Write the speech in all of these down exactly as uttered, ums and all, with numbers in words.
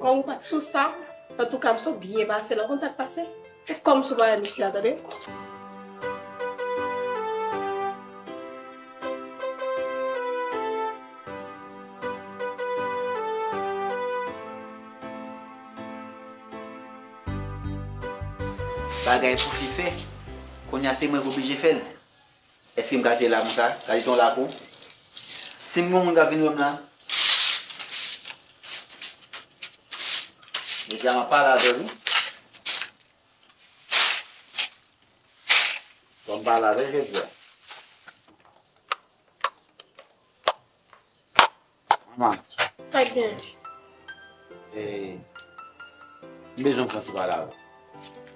Kòm ou pa t sou sa, antouka, m sot byen pase la. Ou konn sa k pase? Fè kòmsi w pa wè misye a, tande? Bagay pou fi fè. Kounye a se mwen k oblije fè l. Èske m ka jete l la konsa? Ka jete yon lakou? Si m gen yon moun k ap vin wè m la, jodi a m ap pale avè l wi. Fò m pale avè l jodi a. Manman. Sa k gen? E, m bezwen m fè yon ti pale avè w.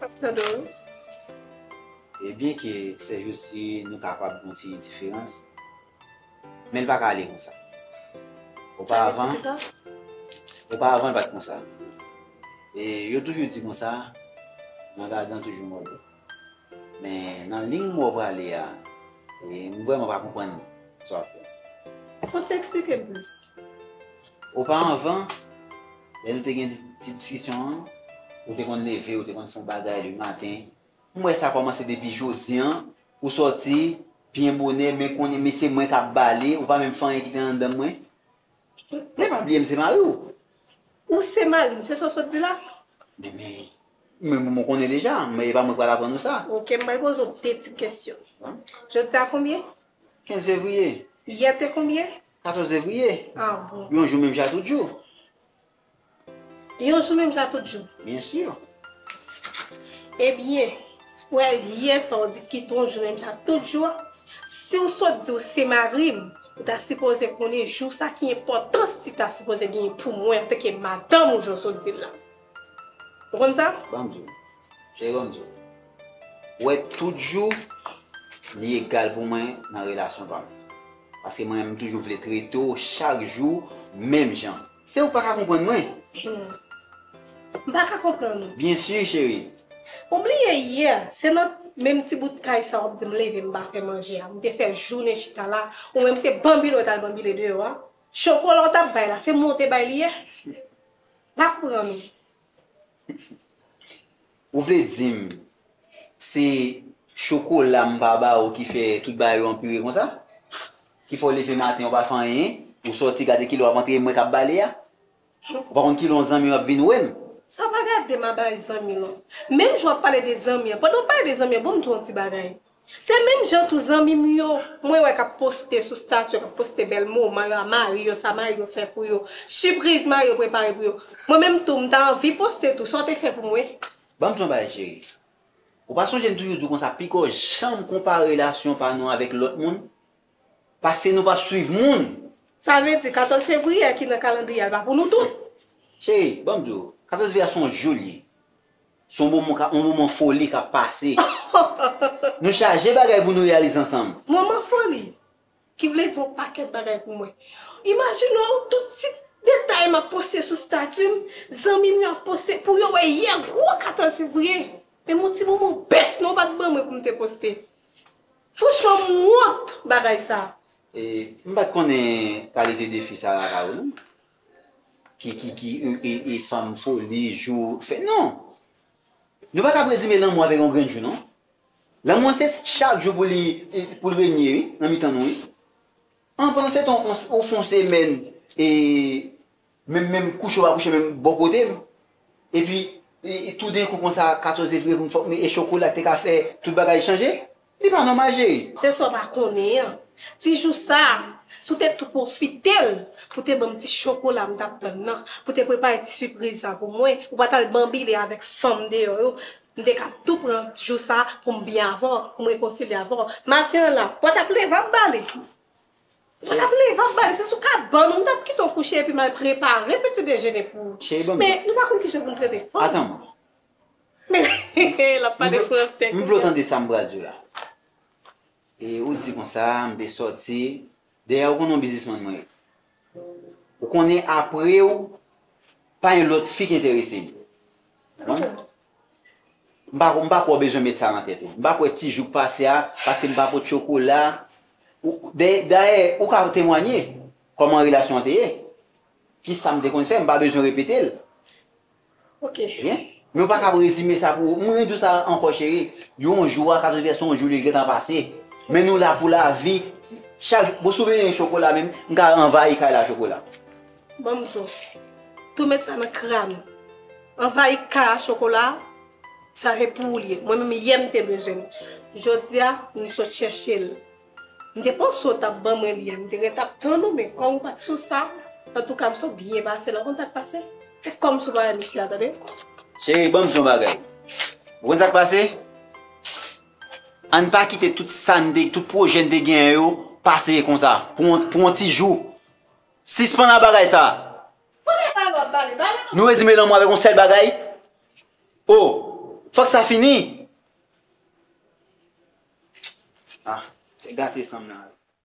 M ap tande w. E byenke sèjousi nou kapab gen yon ti diferans, men l pa ka ale konsa. Sa vle di ki sa? Oparavan, oparavan l pa t konsa. E yo toujou di konsa, nan gadan toujou mòde. Men nan liy mwen w prale a, e, m vrèman pa konprann sa w ap fè. Fò w te eksplike m plis. Oparavan, lè nou te gen ti, ti diskisyon an, ou te konn leve, ou te konn fè yon bagay le maten. M wè sa kòmanse depi jodi an, ou sòti byen bonè, men kounye, men se mwen k ap bale, ou pa menm fè anyen ki te anndan mwen. Men pa bliye m se mari w. Ou se mari m, se sa w sot di la? Men, men, men, men, mwen konnen deja, men e pa mwen k pral aprann ou sa. Oke, m pral poze w de ti kesyon. Jodi a konbyen? Kenz fevriye. Yè te konbyen? Katòz fevriye. Ah bon. Yon jou menm jan tout jou. Yon jou menm jan tout jou. Byen si. Ebyen, ou wè yè sa w di ki t yon jou menm jan tout jou a, si w sot di w se mari m, ou ta sipoze konnen jou sa ki enpòtans li ta sipoze genyen pou mwen antanke madanm ou jan w sot di l la. Ou konn sa? Ban m di w. Cheri, ban m di w. Ou wè tout jou, li egal pou mwen nan relasyon pa m. Paske mwen, m toujou vle trete w chak jou menm jan. Se ou k pa ka konprann mwen. Hmm. M pa ka konprann ou. Byen si, cheri. Ou bliye yè, se nan menm ti bout kay sa w ap di m leve m pa fè manje a. M te fè jounen chita la. Ou menm se banbile w t al banbile deyò a. Chokola w t ap bay la, se mwen w te bay li yè. M pa konprann ou. Ou vle di m se chokola m pa ba ou ki fè tout bagay yo anpire konsa? Ki fè w leve maten, ou pa fè anyen, ou sòti gade kilè w ap antre, mwen k ap bale a? Ou pa konn kilè yon zanmi w ap vin wè m? Sa pa gade m a bay zanmi non. Menm jan w ap pale de zanmi an, pandan w pale de zanmi an, bon m di w yon ti bagay. Se menm jan tou zanmi m yo, mwen wè k ap poste sou stati yo, k ap poste bèl moman yo a mari yo, sa mari yo fè pou yo, sipriz mari yo prepare pou yo. Mwen menm tou, m ta anvi poste tou, sa w te fè pou mwen? Ban m di w yon bagay, cheri. Ou pa sonje m toujou di w konsa, piko janm konpare relasyon pa nou avèk lòt moun, paske nou p ap swiv moun. Sa vle di katòz fevriye a ki nan kalandriye a, l pa pou nou tou? Cheri, ban m di w, katòz fevriye a se yon jou l ye. Se yon moman ka, yon moman foli k ap pase. Nou chaje bagay pou nou reyalize ansanm. Moman foli, ki vle di yon pakèt bagay pou mwen. Imajine w, tout ti detay m ap poste sou stati m, zanmi m yo ap poste, pou yo wè yè gwo katòz fevriye. Men yon ti moman bès non w pa t ban mwen pou m te poste. Franchman, m wont bagay sa. E, m pa t konnen kalite de fi sa lakay ou non. Ki, ki, ki, e, e, e fanm foli, jou, fè, non. Nou pa ka prezime lanmou avèk yon grenn jou, non. Lanmou an se chak jou pou li, pou l renye, wi, nan mitan nou, wi. An panse ton, on, ou fè yon semèn, e, menm, menm kouche w pa kouche menm bò kote m. Epi, e, e, toudenkou konsa, katòz fevriye pou m fòk, e chokola te ka fè tout bagay chanje. Li pa nòmal, cheri. Se sa w pa konnen an. Ti jou sa a, si w te tou pwofite l, pou te ban m ti chokola m t ap tann nan, pou te prepare ti sipriz sa pou mwen, ou pa t al banbile avèk fanm deyò yo, m te ka tou pran jou sa a pou m byen avè w, pou m rekonsilye avè w. Maten an la, w pa t ap leve ap bale. Ou t ap leve ap bale, se sou kabann ou m t ap kite w kouche epi m al prepare peti dejene pou ou. Cheri, ban m. Men nou pa konn kijan pou n trete fanm. Atan. Men, l ap pale fransè. M vle w tande sa m pral di w la. E ou di konsa, m te sòti. Dayè, ou konnen yon biznismann mwen ye. Ou konnen apre w, pa gen lòt fi ki enterese m. Bon. M pa, m pa kwè w bezwen met sa nan tèt ou. M pa kwè ti jou k pase a, paske m pa pot chokola. Ou, dayè, dayè, ou ka temwanye kòman relasyon an te ye. Kisa m te konn fè, m pa bezwen repete l. Ok. Byen. Men w pa ka rezime sa pou ou. Mwen di w sa ankò, cheri. Yon jou a katòz vè se yon jou li gentan pase. Men nou la pou lavi. Chak, bon, si w vle yon chokola menm, m ka anvayi kay la chokola. Bon, m di w, tou met sa nan kran ou. Anvayi kay a chokola, sa se pou ou l ye. Mwen menm, yè m te bezwen l. Jodi a, m sot chèche l. M te panse w t ap ban mwen li a, m te ret ap tann ou, men kòm ou pa t sou sa, antouka, m sot byen pase la. Ou konn sa k pase? Fè kòmsi w pa wè misye a, tande? Cheri, ban m di w yon bagay. Ou konn sa k pase? Ann pa kite tout sa n te, tout pwojè n te genyen yo pase konsa, pou yon, pou yon ti jou. Sispann ak bagay sa. Kote bal w ap bale? Bale non. Nou rezime lanmou avèk yon sèl bagay? O, fòk sa fini. Ah, se gate san m nan.